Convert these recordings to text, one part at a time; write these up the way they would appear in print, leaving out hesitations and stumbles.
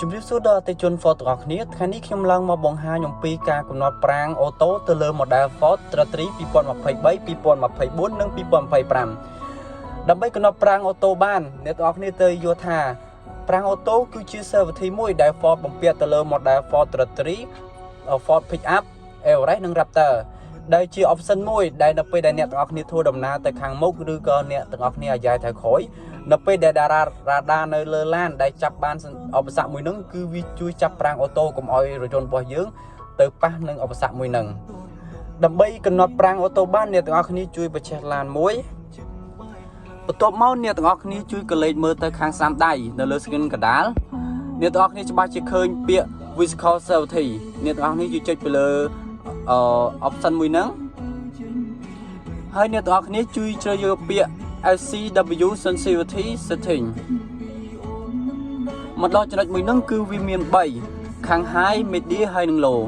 ជំរាបសួរដល់អតិថិជន Ford ទាំងអស់គ្នាថ្ងៃនេះខ្ញុំឡើងមកបង្ហាញអំពីការកំណត់ប្រាង auto ទៅលើ model Ford Trail 2023 2024និង2025ដើម្បីកំណត់ប្រាង auto បានអ្នកទាំងអស់គ្នាត្រូវយល់ថាប្រាង auto គឺជា safety មួយដែល Ford បំពាក់ទៅលើ model Ford Trail Ford Pickup Everest និង Raptor ដែលជា option មួយដែលនៅពេលដែលអ្នកទាំងអស់គ្នាធ្វើដំណើរទៅខាងមុខឬក៏អ្នកទាំងអស់គ្នាអាយ៉ៃថយក្រោយនៅពេលដែលតារារ៉ាដានៅលើឡានដែលចាប់បានឧបសគ្គមួយហ្នឹងគឺវាជួយចាប់ប្រាង auto កុំឲ្យរថយន្តរបស់យើងទៅប៉ះនឹងឧបសគ្គមួយហ្នឹងដើម្បីកំណត់ប្រាង auto បានអ្នកទាំងអស់គ្នាជួយបញ្ឆេះឡានមួយបន្ទាប់មកអ្នកទាំងអស់គ្នាជួយក្រឡេកមើលទៅខាងស្ដាំដៃនៅលើ screen កណ្ដាលអ្នកទាំងអស់គ្នាច្បាស់ជាឃើញពាក្យ Vehicle Safety អ្នកទាំងអស់គ្នាជួយចុចទៅលើអឺ option មួយហ្នឹងហើយអ្នកទាំងអស់គ្នាជួយជ្រើសយកពាក្យ FCW Sensitivity Setting មកដល់ចំណុចមួយហ្នឹងគឺវាមាន3ខាង high medium ហើយនិង low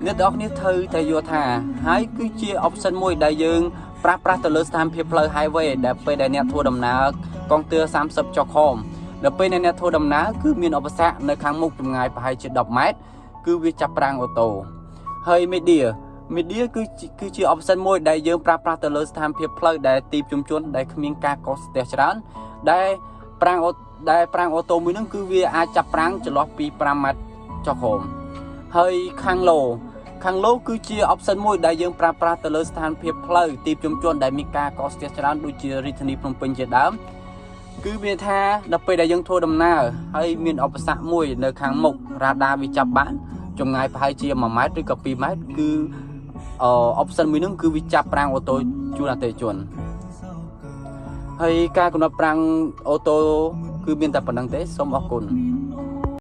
អ្នកទាំងអស់គ្នាត្រូវតែយល់ថា high គឺជា option មួយដែលយើងប្រាស់ប្រាស់ទៅលើស្ថានភាពផ្លូវ highway ដែលពេលដែលអ្នកធ្វើដំណើរកង់ទ័រ30ចុះខំដល់ពេលដែលអ្នកធ្វើដំណើរគឺមានឧបសគ្គនៅខាងមុខចម្ងាយប្រហែលជា10ម៉ែត្រគឺវាចាប់ប្រាំង auto ហើយ medium គឺជា option មួយដែលយើងប្រើប្រាស់ទៅលើស្ថានភាពផ្លូវដែលទីប្រជុំជនដែលគ្មានការកកស្ទះច្រើនដែលប្រាំងដែលប្រាំង auto មួយហ្នឹងគឺវាអាចចាប់ប្រាំងចន្លោះពី5ម៉ែត្រចុះក្រោមហើយខាង low ខាង low គឺជា option មួយដែលយើងប្រើប្រាស់ទៅលើស្ថានភាពផ្លូវទីប្រជុំជនដែលមានការកកស្ទះច្រើនដូចជារាជធានីភ្នំពេញជាដើមគឺមានថាដល់ពេលដែលយើងធ្វើដំណើរហើយមានឧបសគ្គមួយនៅខាងមុខរ៉ាដាវាចាប់បានចម្ងាយប្រហែលជា1ម៉ែត្រឬក៏2ម៉ែត្រគឺអឺ option មួយហ្នឹងគឺវាចាប់ប្រាង auto ជូនអតិថិជនហើយការកំណត់ប្រាំង auto គឺមានតែប៉ុណ្ណឹងទេសូមអរគុណ។